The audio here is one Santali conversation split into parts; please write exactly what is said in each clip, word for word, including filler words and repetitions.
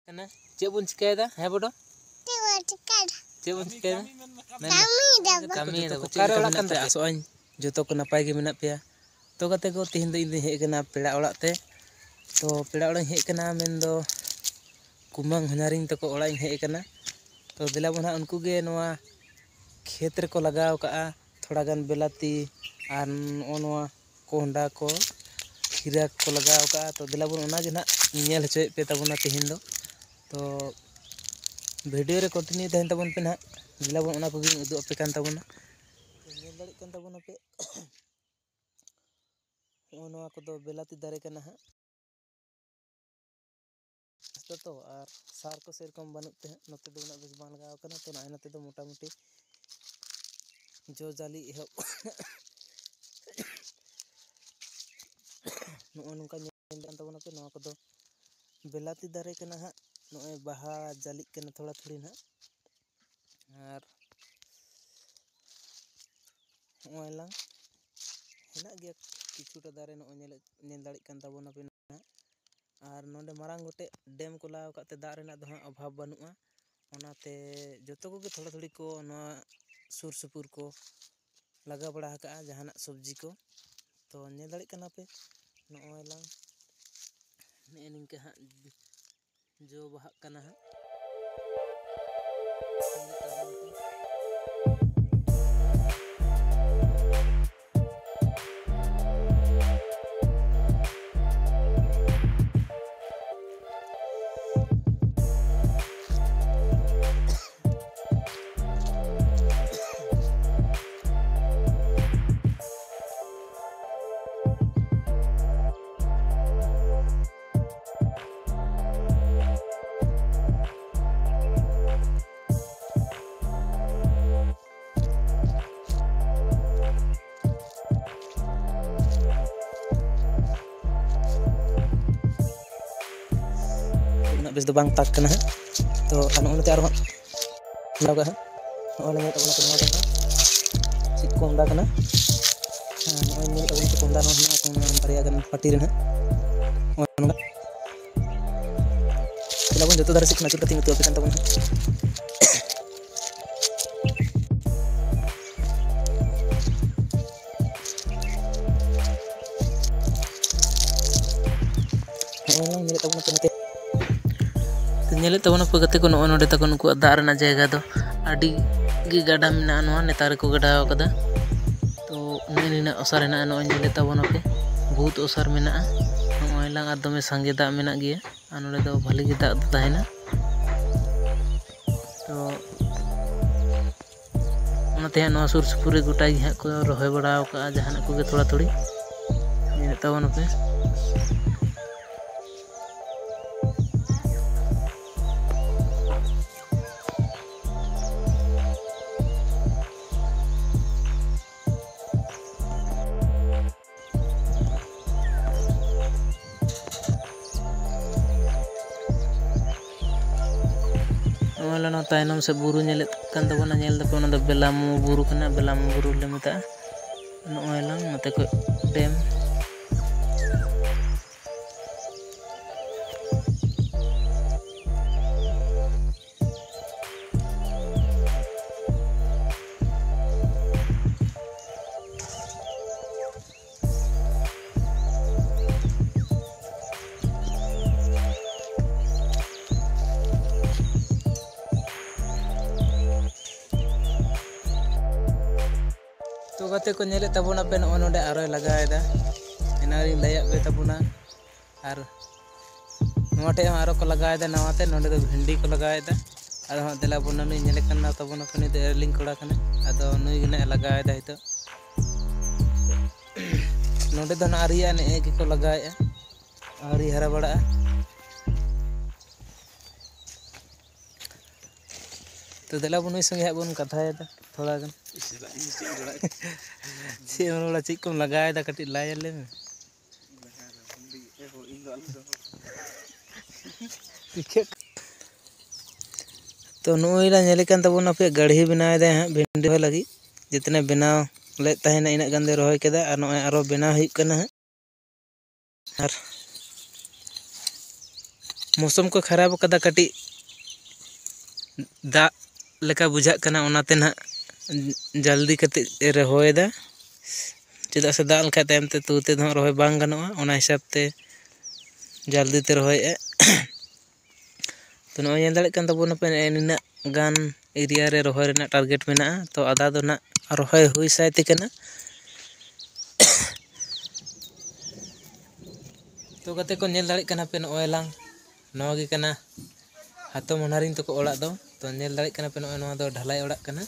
ᱠᱟᱱᱟ᱾ ᱪᱮᱫ ᱵᱚᱱ ᱪᱤᱠᱟᱹᱭᱮᱫᱟ? ᱦᱮᱸ ᱵᱚᱰᱚ? ᱪᱮᱫ ᱵᱚᱱ ᱪᱤᱠᱟᱹᱭᱮᱫᱟ? ᱪᱮᱫ ᱵᱚᱱ ᱪᱤᱠᱟᱹᱭᱮᱫᱟ? ᱢᱮᱱ ᱢᱮ᱾ ᱠᱟᱹᱢᱤᱭᱮᱫᱟ ᱵᱚ᱾ ᱠᱟᱹᱢᱤᱭᱮᱫᱟ ᱵᱚ᱾ ᱚᱠᱟᱨᱮ ᱚᱲᱟᱜ ᱠᱟᱱ ᱛᱟᱯᱮᱭᱟ? ᱟᱥᱚᱜ ᱟᱹᱧ ᱡᱚᱛᱚ ᱠᱚ ᱱᱟᱯᱟᱭ ᱜᱮ ᱢᱮᱱᱟᱜ ᱯᱮᱭᱟ᱾ ᱛᱚ ᱜᱟᱛᱮ ᱠᱚ, ᱛᱮᱦᱮᱧ ᱫᱚ ᱤᱧ ᱫᱚᱧ ᱦᱮᱡ ᱟᱠᱟᱱᱟ ᱯᱮᱲᱟ ᱚᱲᱟᱜ ᱛᱮ᱾ ᱛᱚ ᱯᱮᱲᱟ ᱚᱲᱟᱜ ᱤᱧ ᱦᱮᱡ ᱟᱠᱟᱱᱟ, ᱢᱮᱱᱫᱚ ᱠᱩᱢᱟᱹᱝ ᱦᱚᱧᱦᱟᱨᱤᱧ ᱛᱟᱠᱚ ᱚᱲᱟᱜ ᱤᱧ ᱦᱮᱡ ᱟᱠᱟᱱᱟ᱾ ᱛᱚ ᱫᱮᱞᱟ ᱵᱚᱱ ᱦᱟᱸᱜ ᱩᱱᱠᱩ ᱜᱮ ᱱᱚᱣᱟ ᱠᱷᱮᱛ ᱨᱮᱠᱚ ᱞᱟᱜᱟᱣ ᱠᱟᱜᱼᱟ ᱛᱷᱚᱲᱟ ᱜᱟᱱ ᱵᱮᱞᱟᱛᱤ ᱟᱨ ᱱᱚᱜᱼᱚ ᱱᱚᱣᱟ ᱠᱚᱸᱰᱷᱟ ᱠᱚ, ᱠᱷᱤᱨᱟ ᱠᱚ ᱞᱟᱜᱟᱣ ᱠᱟᱜᱼᱟ᱾ ᱛᱚ ᱫᱮᱞᱟ ᱵᱚᱱ ᱚᱱᱟ ᱜᱮ ᱱᱟᱦᱟᱜ ᱧᱮᱞ ᱦᱚᱪᱚᱭᱮᱫ ᱯᱮ ᱛᱟᱵᱚᱱᱟ ᱛᱮᱦᱮᱧ ᱫᱚ᱾ ᱛᱚ ᱵᱷᱤᱰᱤᱭᱳ ᱨᱮ ᱠᱚᱱᱴᱤᱱᱤᱭᱩ ᱛᱟᱦᱮᱱ ᱛᱟᱵᱚᱱ ᱯᱮ ᱱᱟᱦᱟᱜ, ᱫᱮᱞᱟ ᱵᱚᱱ ᱚᱱᱟ ᱠᱚᱜᱮᱧ ᱩᱫᱩᱜ ᱟᱯᱮ ᱠᱟᱱ ᱛᱟᱵᱚᱱᱟ᱾ ᱛᱚ ᱧᱮᱞ ᱫᱟᱲᱮᱭᱟᱜ ᱠᱟᱱ ᱛᱟᱵᱚᱱᱟ ᱯᱮ᱾ ᱱᱚᱜᱼᱚ ᱱᱚᱣᱟ ᱠᱚᱫᱚ ᱵᱮᱞᱟᱛᱤ ᱫᱟᱨᱮ ᱠᱟᱱᱟ ᱦᱟᱸᱜ᱾ ᱛᱚ ᱟᱨ ᱥᱟᱨ ᱠᱚ ᱥᱮᱨᱚᱠᱚᱢ ᱵᱟᱹᱱᱩᱜ ᱛᱮ ᱦᱟᱸᱜ ᱱᱚᱛᱮ ᱫᱚ ᱩᱱᱟᱹᱜ ᱵᱮᱥ ᱵᱟᱝ ᱞᱟᱜᱟᱣ ᱠᱟᱱᱟ᱾ ᱛᱚ ᱱᱚᱜᱼᱚᱭ ᱱᱚᱛᱮ ᱫᱚ ᱢᱚᱴᱟᱢᱩᱴᱤ ᱡᱚ ᱡᱟᱹᱞᱤ ᱮᱦᱚᱵ ᱱᱚᱜᱼᱚ ᱱᱚᱝᱠᱟ ᱧᱮᱞ ᱠᱟᱱ ᱛᱟᱵᱚᱱᱟ ᱯᱮ᱾ ᱱᱚᱣᱟ ᱠᱚᱫᱚ ᱵᱮᱞᱟᱛᱤ ᱫᱟᱨᱮ ᱠᱟᱱᱟ ᱦᱟᱸᱜ᱾ ᱱᱚᱜᱼᱚᱭ ᱵᱟᱦᱟ ᱡᱟᱹᱞᱤᱜ ᱠᱟᱱᱟ ᱛᱷᱚᱲᱟ ᱛᱷᱩᱲᱤ ᱱᱟᱦᱟᱜ᱾ ᱟᱨ ᱱᱚᱜᱼᱚᱭ ᱞᱟᱝ ᱦᱮᱱᱟᱜ ᱜᱮᱭᱟ ᱠᱤᱪᱷᱩᱴᱟ ᱫᱟᱨᱮ, ᱱᱚᱜᱼᱚᱭ ᱧᱮᱞ, ᱧᱮᱞ ᱫᱟᱲᱮᱜ ᱠᱟᱱ ᱛᱟᱵᱚᱱᱟᱯᱮ ᱱᱟᱦᱟᱜ᱾ ᱟᱨ ᱱᱚᱰᱮ ᱢᱟᱨᱟᱝ ᱜᱚᱴᱮᱡ ᱰᱮᱢ ᱠᱚ ᱞᱟᱜᱟᱣ ᱟᱠᱟᱫ ᱛᱮ ᱫᱟᱜ ᱨᱮᱱᱟᱜ ᱫᱚ ᱦᱟᱸᱜ ᱚᱵᱷᱟᱵᱽ ᱵᱟᱹᱱᱩᱜᱼᱟ᱾ ᱚᱱᱟᱛᱮ ᱡᱚᱛᱚ ᱠᱚᱜᱮ ᱛᱷᱚᱲᱟ ᱛᱷᱩᱲᱤ ᱠᱚ ᱱᱚᱣᱟ ᱥᱩᱨ ᱥᱩᱯᱩᱨ ᱠᱚ ᱞᱟᱜᱟᱣ ᱵᱟᱲᱟ ᱟᱠᱟᱜᱼᱟ ᱡᱟᱦᱟᱱᱟᱜ ᱥᱚᱵᱽᱡᱤ ᱠᱚ᱾ ᱛᱚ ᱧᱮᱞ ᱫᱟᱲᱮᱜ ᱠᱟᱱᱟ ᱯᱮ ᱱᱚᱜᱼᱚᱭ ᱞᱟᱝ ᱱᱮᱜᱼᱮ ᱱᱤᱝᱠᱟᱹ ᱦᱟᱸᱜ ᱡᱚ ᱵᱟᱦᱟᱜ ᱠᱟᱱᱟ ᱦᱟᱸᱜ᱾ ᱩᱱᱟᱹᱜ ᱵᱮᱥ ᱫᱚ ᱵᱟᱝ ᱛᱟᱠ ᱠᱟᱱᱟ ᱦᱟᱸᱜ᱾ ᱛᱚ ᱟᱨ ᱱᱚᱜᱼᱚ ᱱᱚᱛᱮ ᱟᱨᱦᱚᱸ ᱞᱟᱜᱟᱜᱼᱟ ᱦᱟᱸᱜ᱾ ᱱᱚᱜᱼᱚᱭ ᱞᱮ ᱧᱮᱞ ᱛᱟᱵᱚᱱᱟ ᱱᱚᱣᱟ ᱫᱚ ᱦᱟᱸᱜ ᱪᱮᱫ ᱠᱚᱸᱰᱷᱟ ᱠᱟᱱᱟ᱾ ᱦᱮᱸ, ᱱᱚᱜᱼᱚᱭ ᱧᱮᱞ ᱛᱟᱵᱚᱱ ᱯᱮ ᱠᱚᱸᱰᱷᱟ ᱱᱚᱣᱟ ᱦᱮᱱᱟᱜᱼᱟ ᱵᱟᱨᱭᱟ ᱜᱟᱱ ᱯᱟᱹᱴᱤ ᱨᱮ ᱦᱟᱸᱜ᱾ ᱱᱚᱜᱼᱚᱭ ᱱᱚᱝᱠᱟ᱾ ᱧᱮᱞᱟᱵᱚᱱ ᱡᱚᱛᱚ ᱫᱷᱟᱨᱮ ᱥᱮᱫ ᱠᱷᱚᱱ ᱟᱹᱪᱩᱨ ᱠᱟᱛᱮᱧ ᱩᱫᱩᱜ ᱟᱯᱮ ᱠᱟᱱ ᱛᱟᱵᱚᱱᱟ᱾ ᱱᱚᱜᱼᱚᱭ ᱞᱟᱝ ᱧᱮᱞᱮᱫ ᱛᱟᱵᱚᱱᱟ ᱯᱮ ᱱᱚᱛᱮ᱾ ᱛᱚ, ᱧᱮᱞᱮᱫ ᱛᱟᱵᱚᱱᱟ ᱯᱮ ᱜᱟᱛᱮ ᱠᱚ, ᱱᱚᱜᱼᱚᱭ ᱱᱚᱰᱮ ᱛᱟᱠᱚ ᱱᱩᱠᱩᱣᱟᱜ ᱫᱟᱜ ᱨᱮᱱᱟᱜ ᱡᱟᱭᱜᱟ ᱫᱚ ᱟᱹᱰᱤ ᱜᱮ ᱜᱟᱰᱟ ᱢᱮᱱᱟᱜᱼᱟ, ᱱᱚᱣᱟ ᱱᱮᱛᱟᱨ ᱜᱮᱠᱚ ᱜᱟᱰᱟᱣ ᱠᱟᱫᱟ᱾ ᱛᱚ, ᱱᱮᱜᱼᱮ ᱱᱤᱱᱟᱹᱜ ᱚᱥᱟᱨ ᱦᱮᱱᱟᱜᱼᱟ, ᱱᱚᱜᱼᱚᱭ ᱧᱮᱞᱮᱫ ᱛᱟᱵᱚᱱᱟ ᱯᱮ, ᱵᱚᱦᱩᱛ ᱚᱥᱟᱨ ᱢᱮᱱᱟᱜᱼᱟ᱾ ᱱᱚᱜᱼᱚᱭ ᱞᱟᱝ ᱟᱨ ᱫᱚᱢᱮ ᱥᱟᱸᱜᱮ ᱫᱟᱜ ᱢᱮᱱᱟᱜ ᱜᱮᱭᱟ, ᱟᱨ ᱱᱚᱰᱮ ᱫᱚ ᱵᱷᱟᱹᱞᱤ ᱜᱮ ᱫᱟᱜ ᱫᱚ ᱛᱟᱦᱮᱱᱟ᱾ ᱛᱚ, ᱚᱱᱟᱛᱮ ᱦᱟᱸᱜ ᱱᱚᱣᱟ ᱥᱩᱨ ᱥᱩᱯᱩᱨ ᱨᱮ ᱜᱚᱴᱟ ᱜᱮ ᱦᱟᱸᱜ ᱠᱚ ᱨᱚᱦᱚᱭ ᱵᱟᱲᱟ ᱟᱠᱟᱜᱼᱟ ᱡᱟᱦᱟᱱᱟᱜ ᱠᱚᱜᱮ ᱛᱷᱚᱲᱟ ᱛᱷᱩᱲᱤ᱾ ᱧᱮᱞᱮᱫ ᱛᱟᱵᱚᱱᱟᱯᱮ᱾ ᱱᱚᱜᱼᱚᱭ ᱞᱮ ᱱᱚᱣᱟ ᱛᱟᱭᱱᱚᱢ ᱥᱮᱫ ᱵᱩᱨᱩ ᱧᱮᱞᱮᱫ ᱠᱟᱱ ᱛᱟᱵᱚᱱᱟ, ᱧᱮᱞ ᱫᱟᱯᱮ, ᱚᱱᱟ ᱫᱚ ᱵᱮᱞᱟᱢᱩ ᱵᱩᱨᱩ ᱠᱟᱱᱟ, ᱵᱮᱞᱟᱢᱩ ᱵᱩᱨᱩ ᱞᱮ ᱢᱮᱛᱟᱜᱼᱟ᱾ ᱱᱚᱜᱼᱚᱭ ᱞᱟᱝ ᱱᱚᱛᱮ ᱠᱷᱚᱡ ᱰᱮᱢ᱾ ᱛᱚ ᱜᱟᱛᱮ ᱠᱚ, ᱧᱮᱞᱮᱫ ᱛᱟᱵᱚᱱᱟᱯᱮ, ᱱᱚᱜᱼᱚᱭ ᱱᱚᱰᱮ ᱟᱨᱚᱭ ᱞᱟᱜᱟᱣᱮᱫᱟ᱾ ᱮᱱᱟᱝ ᱨᱤᱧ ᱞᱟᱹᱭᱟᱫ ᱯᱮ ᱛᱟᱵᱚᱱᱟ᱾ ᱟᱨ ᱱᱚᱣᱟ ᱴᱷᱮᱡ ᱦᱚᱸ ᱟᱨᱚ ᱠᱚ ᱞᱟᱜᱟᱣᱮᱫᱟ ᱱᱟᱣᱟᱛᱮ, ᱱᱚᱰᱮ ᱫᱚ ᱵᱷᱮᱱᱰᱤ ᱠᱚ ᱞᱟᱜᱟᱣᱮᱫᱟ᱾ ᱟᱫᱚ ᱦᱟᱸᱜ ᱫᱮᱞᱟ ᱵᱚᱱ, ᱱᱩᱭ ᱧᱮᱞᱮ ᱠᱟᱱ ᱛᱟᱵᱚᱱᱟᱯᱮ, ᱱᱩᱭ ᱫᱚ ᱮᱨᱞᱤᱝ ᱠᱚᱲᱟ ᱠᱟᱱᱟᱭ᱾ ᱟᱫᱚ ᱱᱩᱭ ᱜᱮ ᱱᱟᱜ ᱮ ᱞᱟᱜᱟᱣᱮᱫᱟ ᱱᱤᱛᱚᱜ᱾ ᱱᱚᱰᱮ ᱫᱚ ᱱᱟᱜ ᱟᱹᱣᱨᱤᱭᱟᱜᱼᱟ, ᱱᱮᱜᱼᱮ ᱜᱮᱠᱚ ᱞᱟᱜᱟᱣᱮᱫᱼᱟ, ᱟᱹᱣᱨᱤ ᱦᱟᱨᱟ ᱵᱟᱲᱟᱜᱼᱟ᱾ ᱛᱚ ᱫᱮᱞᱟ ᱵᱚᱱ ᱱᱩᱭ ᱥᱚᱸᱜᱮ ᱦᱟᱸᱜ ᱵᱚᱱ ᱠᱟᱛᱷᱟᱭᱮᱫᱟ ᱛᱷᱚᱲᱟ ᱜᱟᱱ᱾ ᱪᱮᱫ ᱮᱢ ᱨᱚᱲᱟ, ᱪᱮᱫ ᱠᱚᱢ ᱞᱟᱜᱟᱣᱮᱫᱟ, ᱠᱟᱹᱴᱤᱡ ᱞᱟᱹᱭ ᱟᱞᱮ ᱢᱮ᱾ ᱛᱚ ᱱᱚᱜᱼᱚᱭ ᱞᱮ ᱧᱮᱞᱮ ᱠᱟᱱ ᱛᱟᱵᱚᱱᱟ, ᱟᱯᱮᱭᱟᱜ ᱜᱟᱹᱲᱦᱤ ᱵᱮᱱᱟᱣᱮᱫᱟᱭ ᱦᱟᱸᱜ ᱵᱷᱤᱱᱰᱤ ᱨᱚᱦᱚᱭ ᱞᱟᱹᱜᱤᱫ᱾ ᱡᱮᱛᱱᱟ ᱵᱮᱱᱟᱣ ᱞᱮᱫ ᱛᱟᱦᱮᱱᱟ, ᱤᱱᱟᱹᱜ ᱜᱟᱱ ᱫᱚ ᱨᱚᱦᱚᱭ ᱠᱮᱫᱟ, ᱟᱨ ᱱᱚᱜᱼᱚᱭ ᱟᱨᱚ ᱵᱮᱱᱟᱣ ᱦᱩᱭᱩᱜ ᱠᱟᱱᱟ ᱦᱟᱸᱜ᱾ ᱟᱨ ᱢᱳᱥᱚᱢ ᱠᱚ ᱠᱷᱟᱨᱟᱯ ᱠᱟᱫᱟ, ᱠᱟᱹᱴᱤᱡ ᱫᱟᱜ ᱞᱮᱠᱟ ᱵᱩᱡᱷᱟᱹᱜ ᱠᱟᱱᱟ, ᱚᱱᱟᱛᱮ ᱱᱟᱦᱟᱜ ᱡᱚᱞᱫᱤ ᱠᱟᱛᱮᱫ ᱮ ᱨᱚᱦᱚᱭᱮᱫᱟ᱾ ᱪᱮᱫᱟᱜ ᱥᱮ ᱫᱟᱜ ᱞᱮᱠᱷᱟᱡ ᱛᱟᱭᱚᱢ ᱛᱮ ᱛᱩ ᱛᱮᱫᱚ ᱦᱟᱸᱜ ᱨᱚᱦᱚᱭ ᱵᱟᱝ ᱜᱟᱱᱚᱜᱼᱟ, ᱚᱱᱟ ᱦᱤᱥᱟᱹᱵ ᱛᱮ ᱡᱚᱞᱫᱤ ᱛᱮ ᱨᱚᱦᱚᱭᱮᱫᱼᱟ᱾ ᱛᱚ, ᱱᱚᱜᱼᱚᱭ ᱧᱮᱞ ᱫᱟᱲᱮᱭᱟᱜ ᱠᱟᱱ ᱛᱟᱵᱚᱱᱟᱯᱮ, ᱱᱮᱜᱼᱮ ᱱᱤᱱᱟᱹᱜ ᱜᱟᱱ ᱮᱨᱤᱭᱟ ᱨᱮ ᱨᱚᱦᱚᱭ ᱨᱮᱱᱟᱜ ᱴᱟᱨᱜᱮᱴ ᱢᱮᱱᱟᱜᱼᱟ᱾ ᱛᱚ, ᱟᱫᱷᱟ ᱫᱚ ᱱᱟᱜ ᱨᱚᱦᱚᱭ ᱦᱩᱭ ᱥᱟᱭ ᱛᱮ ᱠᱟᱱᱟ᱾ ᱛᱚ, ᱜᱟᱛᱮ ᱠᱚ, ᱧᱮᱞ ᱫᱟᱲᱮᱭᱟᱜ ᱠᱟᱱᱟ ᱯᱮ, ᱱᱚᱜᱼᱚᱭ ᱞᱟᱝ, ᱱᱚᱣᱟ ᱜᱮ ᱠᱟᱱᱟ ᱦᱟᱛᱚᱢ ᱦᱚᱱᱟᱨᱤᱧ ᱛᱟᱠᱚ ᱚᱲᱟᱜ ᱫᱚ᱾ ᱛᱚ, ᱧᱮᱞ ᱫᱟᱲᱮᱭᱟᱜ ᱠᱟᱱᱟ ᱯᱮ, ᱱᱚᱜᱼᱚᱭ ᱱᱚᱣᱟ ᱫᱚ ᱰᱷᱟᱞᱟᱭ ᱚᱲᱟᱜ ᱠᱟᱱᱟ᱾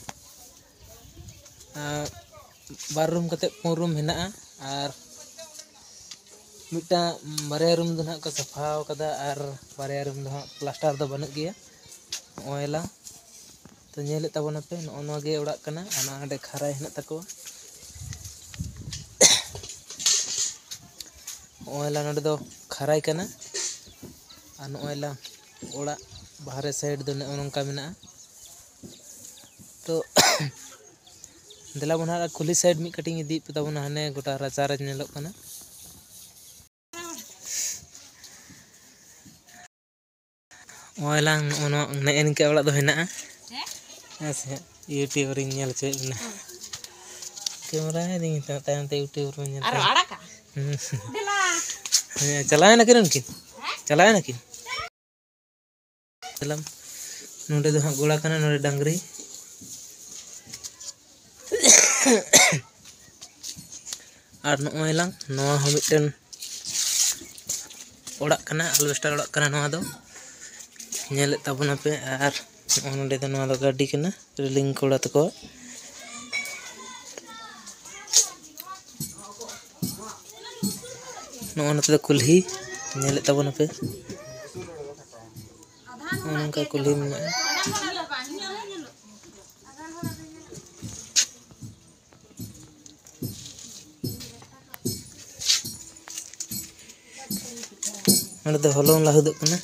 ᱟᱨ ᱵᱟᱨ ᱨᱩᱢ ᱠᱟᱛᱮᱫ ᱯᱩᱱ ᱨᱩᱢ ᱦᱮᱱᱟᱜᱼᱟ᱾ ᱟᱨ ᱢᱤᱫᱴᱟᱝ, ᱵᱟᱨᱭᱟ ᱨᱩᱢ ᱫᱚ ᱱᱟᱦᱟᱜ ᱠᱚ ᱥᱟᱯᱷᱟ ᱟᱠᱟᱫᱟ ᱟᱨ ᱵᱟᱨᱭᱟ ᱨᱩᱢ ᱫᱚ ᱦᱟᱸᱜ ᱯᱞᱟᱥᱴᱟᱨ ᱫᱚ ᱵᱟᱹᱱᱩᱜ ᱜᱮᱭᱟ᱾ ᱱᱚᱜᱼᱚᱭ ᱞᱟᱝ, ᱛᱚ, ᱧᱮᱞᱮᱫ ᱛᱟᱵᱚᱱᱟᱯᱮ, ᱱᱚᱜᱼᱚ ᱱᱚᱣᱟ ᱜᱮ ᱚᱲᱟᱜ ᱠᱟᱱᱟ᱾ ᱟᱨ ᱱᱚᱰᱮ ᱠᱷᱟᱨᱟᱭ ᱦᱮᱱᱟᱜ ᱛᱟᱠᱚᱣᱟ᱾ ᱱᱚᱜᱼᱚᱭ ᱞᱟᱝ, ᱱᱚᱰᱮ ᱫᱚ ᱠᱷᱟᱨᱟᱭ ᱠᱟᱱᱟ᱾ ᱟᱨ ᱱᱚᱜᱼᱚᱭ ᱞᱟᱝ, ᱚᱲᱟᱜ ᱵᱟᱦᱨᱮ ᱥᱟᱭᱤᱰ ᱫᱚ ᱱᱚᱜᱼᱚ ᱱᱚᱝᱠᱟ ᱢᱮᱱᱟᱜᱼᱟ᱾ ᱛᱚ, ᱫᱮᱞᱟ ᱵᱚᱱ ᱦᱟᱸᱜ ᱠᱩᱞᱦᱤ ᱥᱟᱭᱤᱰ ᱢᱤᱫ ᱠᱟᱹᱴᱤᱡ ᱤᱧ ᱤᱫᱤᱭᱮᱫ ᱯᱮ ᱛᱟᱵᱚᱱᱟ, ᱦᱟᱱᱮ ᱜᱚᱴᱟ ᱨᱟᱪᱟ ᱨᱮ ᱧᱮᱞᱚᱜ ᱠᱟᱱᱟ᱾ ᱱᱚᱜᱼᱚᱭ ᱞᱟᱝ, ᱱᱚᱜᱼᱚ ᱱᱚᱣᱟ, ᱱᱮᱜᱼᱮ ᱱᱤᱝᱠᱟᱹ ᱚᱲᱟᱜ ᱫᱚ ᱦᱮᱱᱟᱜᱼᱟ᱾ ᱦᱮᱸ ᱥᱮ, ᱤᱭᱩᱴᱤᱭᱩᱵᱽ ᱨᱤᱧ ᱧᱮᱞ ᱦᱚᱪᱚᱭᱮᱫ ᱵᱮᱱᱟ᱾ ᱠᱮᱢᱮᱨᱟ ᱤᱫᱤᱧ ᱛᱟᱭᱚᱢ ᱛᱮ ᱤᱭᱩᱴᱤᱭᱩᱵᱽ ᱨᱤᱧ ᱧᱮᱞ ᱟᱨᱚ ᱛᱟᱭᱚᱢ᱾ ᱟᱲᱟᱜᱟ? ᱦᱩᱸ᱾ ᱫᱮᱞᱟ᱾ ᱦᱮᱸ, ᱪᱟᱞᱟᱣᱮᱱᱟ ᱠᱤᱱ ᱩᱱᱠᱤᱱ? ᱦᱮᱸ? ᱪᱟᱞᱟᱣᱮᱱᱟ ᱠᱤᱱ? ᱪᱟᱞᱟᱣ᱾ ᱱᱚᱰᱮ ᱫᱚ ᱦᱟᱸᱜ ᱜᱚᱲᱟ ᱠᱟᱱᱟ, ᱱᱚᱰᱮ ᱰᱟᱝᱨᱤ᱾ ᱟᱨ ᱱᱚᱜᱼᱚᱭ ᱞᱟᱝ, ᱱᱚᱣᱟ ᱦᱚᱸ ᱢᱤᱫᱴᱮᱱ ᱚᱲᱟᱜ ᱠᱟᱱᱟ, ᱟᱞᱵᱮᱥᱴᱟᱨ ᱚᱲᱟᱜ ᱠᱟᱱᱟ ᱱᱚᱣᱟ ᱫᱚ, ᱧᱮᱞᱮᱫ ᱛᱟᱵᱚᱱᱟᱯᱮ᱾ ᱟᱨ ᱱᱚᱜᱼᱚᱭ ᱱᱚᱰᱮ ᱫᱚ, ᱱᱚᱣᱟ ᱫᱚ ᱜᱟᱹᱰᱤ ᱠᱟᱱᱟ, ᱨᱮᱞᱤᱝ ᱠᱚᱲᱟ ᱛᱟᱠᱚ᱾ ᱱᱚᱜᱼᱚᱭ ᱱᱚᱛᱮ ᱫᱚ ᱠᱩᱞᱦᱤ, ᱧᱮᱞᱮᱫ ᱛᱟᱵᱚᱱᱟᱯᱮ, ᱱᱚᱜᱼᱚ ᱱᱚᱝᱠᱟ ᱠᱩᱞᱦᱤ ᱢᱮᱱᱟᱜᱼᱟ᱾ ᱱᱚᱸᱰᱮ ᱫᱚ ᱦᱚᱞᱚᱝ ᱞᱟᱹᱦᱩᱫᱚᱜ ᱠᱟᱱᱟ᱾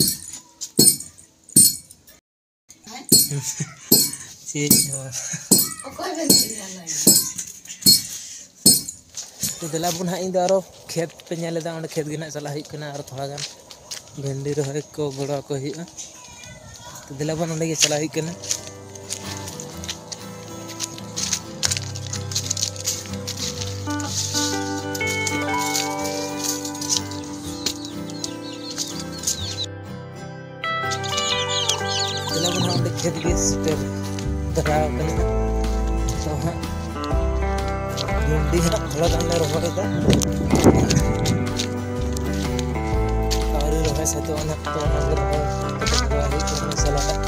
ᱪᱮᱫ ᱦᱚᱸ ᱵᱟᱝ᱾ ᱛᱚ ᱫᱮᱞᱟ ᱵᱚᱱ ᱦᱟᱸᱜ, ᱤᱧ ᱫᱚ ᱟᱨᱚ ᱠᱷᱮᱛ ᱯᱮ ᱧᱮᱞ ᱮᱫᱟ, ᱚᱸᱰᱮ ᱠᱷᱮᱛ ᱜᱮ ᱱᱟᱜ ᱪᱟᱞᱟᱜ ᱦᱩᱭᱩᱜ ᱠᱟᱱᱟ ᱟᱨᱚ ᱛᱷᱚᱲᱟ ᱜᱟᱱ᱾ ᱵᱷᱮᱱᱰᱤ ᱨᱚᱦᱚᱭ ᱠᱚ ᱜᱚᱲᱚ ᱟᱠᱚ ᱦᱩᱭᱩᱜᱼᱟ᱾ ᱛᱚ ᱫᱮᱞᱟ ᱵᱚᱱ, ᱚᱸᱰᱮ ᱜᱮ ᱪᱟᱞᱟᱜ ᱦᱩᱭᱩᱜ ᱠᱟᱱᱟ᱾ ᱫᱮᱞᱟ ᱵᱚᱱ, ᱚᱸᱰᱮ ᱠᱷᱮᱛ ᱜᱮ ᱥᱮᱴᱮᱨ ᱫᱷᱟᱨᱟ ᱟᱠᱟᱱᱟ᱾ ᱛᱚ ᱦᱟᱸᱜ ᱵᱷᱤᱱᱰᱤ ᱦᱟᱸᱜ ᱛᱷᱚᱲᱟ ᱜᱟᱱ ᱞᱮ ᱨᱚᱦᱚᱭ ᱮᱫᱟ᱾ ᱟᱹᱣᱨᱤ ᱨᱚᱦᱚᱭ ᱥᱟᱹᱛᱚᱜᱼᱟ ᱱᱟᱦᱟᱜ, ᱛᱚ ᱚᱱᱟ ᱜᱮ ᱨᱚᱦᱚᱭ ᱠᱟᱛᱮ ᱨᱚᱦᱚᱭ ᱦᱩᱭᱩᱜ ᱠᱟᱱᱟ ᱢᱚᱥᱞᱟ ᱦᱟᱸᱜ᱾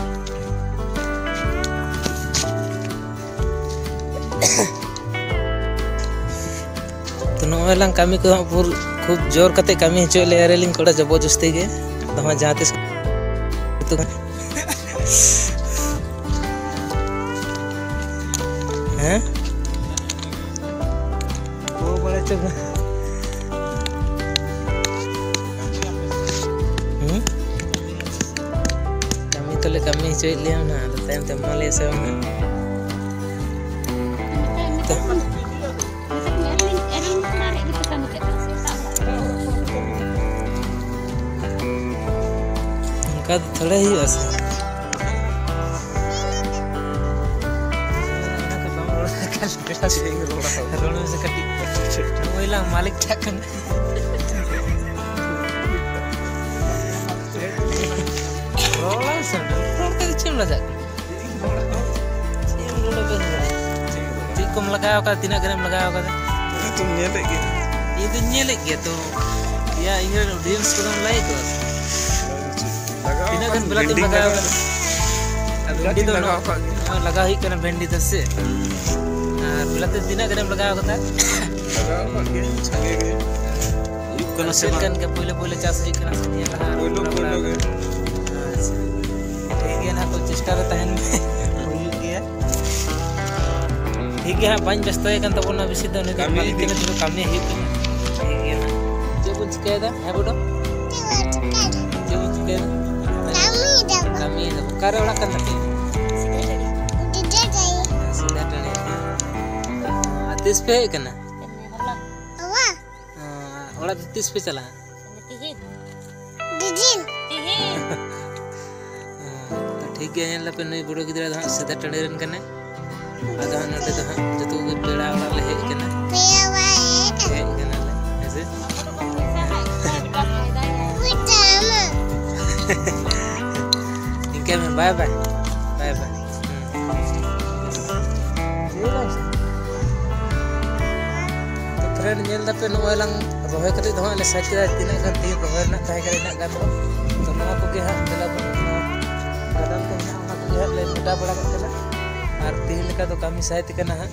ᱛᱚ ᱱᱚᱜᱼᱚᱭ ᱞᱟᱝ ᱠᱟᱹᱢᱤ ᱠᱚ ᱦᱟᱸᱜ ᱯᱩᱨ-, ᱠᱷᱩᱵ ᱡᱳᱨ ᱠᱟᱛᱮ ᱠᱟᱹᱢᱤ ᱦᱚᱪᱚᱭᱮᱫ ᱞᱮᱭᱟ ᱨᱮᱞᱤᱧ ᱠᱚᱲᱟ ᱡᱚᱵᱚᱨᱡᱚᱥᱛᱤ ᱜᱮ᱾ ᱟᱫᱚ ᱦᱟᱸᱜ ᱡᱟᱦᱟᱸ ᱛᱤᱥ ᱦᱮᱸ? ᱳ ᱵᱟᱲᱟ ᱪᱚ᱾ ᱦᱩᱸ? ᱠᱟᱹᱢᱤ ᱛᱚᱞᱮ ᱠᱟᱹᱢᱤ ᱦᱚᱪᱚᱭᱮᱫ ᱞᱮᱭᱟ ᱱᱟᱦᱟᱜ, ᱟᱫᱚ ᱛᱟᱭᱚᱢ ᱛᱮ ᱮᱢᱟ ᱞᱮᱭᱟ ᱥᱮ ᱵᱟᱝ ᱱᱟᱦᱟᱜ? ᱚᱱᱠᱟ ᱫᱚ ᱛᱷᱚᱲᱟ ᱦᱩᱭᱩᱜᱼᱟ ᱥᱮ᱾ ᱨᱚᱲ ᱢᱮᱥᱮ ᱠᱟᱹᱴᱤᱡ᱾ ᱱᱩᱭ ᱞᱟᱝ ᱢᱟᱹᱞᱤᱠ ᱴᱷᱮᱡ ᱠᱷᱚᱱ᱾ ᱨᱚᱲ ᱟᱢ ᱥᱮ? ᱨᱚᱲ ᱛᱮ ᱪᱮᱫ ᱮᱢ ᱞᱟᱡᱟᱜ ᱠᱟᱱᱟ? ᱪᱮᱫ ᱮᱢ ᱨᱚᱲ ᱠᱟᱱᱟ? ᱪᱮᱫ ᱠᱚᱢ ᱞᱟᱜᱟᱣ ᱠᱟᱫᱟ? ᱛᱤᱱᱟᱹᱜ ᱜᱟᱱᱮᱢ ᱞᱟᱜᱟᱣ ᱠᱟᱫᱟ? ᱤᱧ ᱫᱚᱧ ᱧᱮᱞᱮᱫ ᱜᱮᱭᱟ᱾ ᱤᱧ ᱫᱚᱧ ᱧᱮᱞᱮᱫ ᱜᱮᱭᱟ ᱛᱚ᱾ ᱭᱟ, ᱤᱧ ᱨᱮᱱ audience ᱠᱚᱫᱚᱢ ᱞᱟᱹᱭ ᱠᱚᱣᱟ? ᱞᱟᱜᱟᱣ ᱛᱤᱱᱟᱹᱜ ᱜᱟᱱ ᱠᱟᱫᱟ, ᱵᱤᱞᱟᱹᱛᱤᱢ ᱵᱷᱮᱱᱰᱤᱧ ᱞᱟᱜᱟᱣ ᱞᱟᱜᱟᱣ ᱠᱟᱫᱟ? ᱠᱟᱫᱟ᱾ ᱟᱫᱚ ᱵᱤᱞᱟᱹᱛᱤᱧ ᱩᱱᱤ ᱫᱚ ᱞᱟᱜᱟᱣ ᱱᱚᱜᱼᱚᱭ, ᱠᱟᱫ ᱜᱮᱭᱟ᱾ ᱱᱚᱜᱼᱚᱭ ᱞᱟᱜᱟᱣ ᱦᱩᱭᱩᱜ ᱠᱟᱱᱟ ᱵᱷᱮᱱᱰᱤ ᱫᱚ ᱥᱮ? ᱟᱨ ᱵᱤᱞᱟᱹᱛᱤ ᱛᱤᱱᱟᱹᱜ ᱜᱟᱱᱮᱢ ᱞᱟᱜᱟᱣ ᱠᱟᱫᱟ? ᱞᱟᱜᱟᱣ ᱠᱟᱫ ᱜᱤᱭᱟᱹᱧ, ᱥᱟᱸᱜᱮ ᱜᱮ᱾ ᱦᱩᱭᱩᱜ ᱠᱟᱱᱟ ᱥᱮ ᱪᱮᱫ ᱵᱟᱝ? ᱠᱟᱱ ᱜᱮ, ᱯᱳᱭᱞᱳ ᱯᱳᱭᱞᱳ ᱪᱟᱥ ᱦᱩᱭᱩᱜ ᱠᱟᱱᱟ ᱥᱮ ᱱᱤᱭᱟᱹ ᱞᱟᱦᱟ? ᱯᱳᱭᱞᱳ ᱯᱳᱭᱞᱳ ᱜᱮ᱾ ᱟᱪᱪᱷᱟ, ᱴᱷᱤᱠ ᱜᱮᱭᱟ ᱱᱟᱦᱟᱜ, ᱛᱚ ᱪᱮᱥᱴᱟ ᱨᱮ ᱛᱟᱦᱮᱱ ᱢᱮ᱾ ᱦᱩᱭᱩᱜ ᱜᱮᱭᱟ᱾ ᱴᱷᱤᱠ ᱜᱮᱭᱟ ᱦᱟᱸᱜ, ᱵᱟᱹᱧ ᱵᱮᱥᱛᱚᱭᱮ ᱠᱟᱱ ᱛᱟᱵᱚᱱᱟ ᱵᱮᱥᱤ ᱫᱚ, ᱱᱩᱭ ᱫᱚ ᱠᱟᱹᱢᱤ ᱢᱟᱹᱞᱤᱠ ᱤᱫᱤ ᱠᱟᱱᱟ, ᱱᱩᱭ ᱫᱚ ᱠᱟᱹᱢᱤ ᱦᱩᱭᱩᱜ ᱠᱟᱱᱟ᱾ ᱴᱷᱤᱠ ᱜᱮᱭᱟ ᱱᱟᱦᱟᱜ᱾ ᱪᱮᱫ ᱵᱚᱱ ᱪᱤᱠᱟᱹᱭᱮᱫᱟ? ᱦᱮᱸ ᱵᱩᱰᱚ? ᱪᱮᱫ ᱵᱚᱱ ᱪᱤᱠᱟᱹᱭᱮᱫᱟ? ᱠᱟᱹᱢᱤᱭᱮᱫᱟ᱾ ᱚᱠᱟᱨᱮ ᱚᱲᱟᱜ ᱠᱟᱱ ᱛᱟᱯᱮᱭᱟ? ᱥᱤᱫᱷᱟ ᱴᱟᱺᱰᱤ᱾ ᱟᱨ ᱛᱤᱥ ᱯᱮ ᱦᱮᱡ ᱠᱟᱱᱟ? ᱚᱲᱟᱜ ᱫᱚ ᱛᱤᱥ ᱯᱮ ᱪᱟᱞᱟᱜᱼᱟ? ᱛᱤᱦᱤᱧ? ᱴᱷᱤᱠ ᱜᱮᱭᱟ, ᱧᱮᱞ ᱫᱟᱯᱮ, ᱱᱩᱭ ᱵᱩᱲᱦᱩ ᱜᱤᱫᱽᱨᱟᱹ ᱫᱚ ᱦᱟᱸᱜ ᱥᱤᱫᱟᱹ ᱴᱟᱺᱰᱤ ᱨᱮᱱ ᱠᱟᱱᱟᱭ᱾ ᱟᱫᱚ ᱦᱟᱸᱜ ᱱᱚᱰᱮ ᱫᱚ ᱦᱟᱸᱜ ᱡᱚᱛᱚ ᱠᱚᱜᱮ ᱯᱮᱲᱟ ᱚᱲᱟᱜ ᱞᱮ ᱦᱮᱡ ᱠᱟᱱᱟ᱾ ᱦᱮᱡ ᱠᱟᱱᱟᱞᱮ, ᱦᱮᱸ ᱥᱮ? ᱤᱱᱠᱟᱹ ᱢᱮ, bye bye, bye bye᱾ ᱛᱚ friend, ᱧᱮᱞ ᱫᱟᱯᱮ, ᱱᱚᱜᱼᱚᱭ ᱞᱟᱝ ᱨᱚᱦᱚᱭ ᱠᱟᱛᱮ ᱫᱚ ᱦᱟᱸᱜ ᱞᱮ ᱥᱟᱹᱛ ᱠᱮᱫᱟ᱾ ᱛᱤᱱᱟᱹᱜ ᱜᱟᱱ ᱛᱮᱦᱮᱧ ᱨᱚᱦᱚᱭ ᱨᱮᱱᱟᱜ ᱛᱟᱦᱮᱸ ᱠᱟᱱᱟ, ᱤᱱᱟᱹᱜ ᱜᱟᱱ ᱫᱚ᱾ ᱛᱚ ᱱᱚᱣᱟ ᱠᱚᱜᱮ ᱦᱟᱸᱜ ᱫᱮᱞᱟ ᱵᱚᱱ, ᱱᱚᱣᱟ ᱜᱟᱫᱟᱱ ᱠᱚ ᱢᱮᱱᱟᱜᱼᱟ, ᱚᱱᱟ ᱠᱚᱜᱮ ᱦᱟᱸᱜ ᱞᱮ ᱢᱮᱴᱟᱣ ᱵᱟᱲᱟ ᱠᱟᱜ ᱠᱟᱱᱟ᱾ ᱟᱨ ᱛᱮᱦᱮᱧ ᱞᱮᱠᱟ ᱫᱚ ᱠᱟᱹᱢᱤ ᱥᱟᱹᱛ ᱠᱟᱱᱟ ᱦᱟᱸᱜ᱾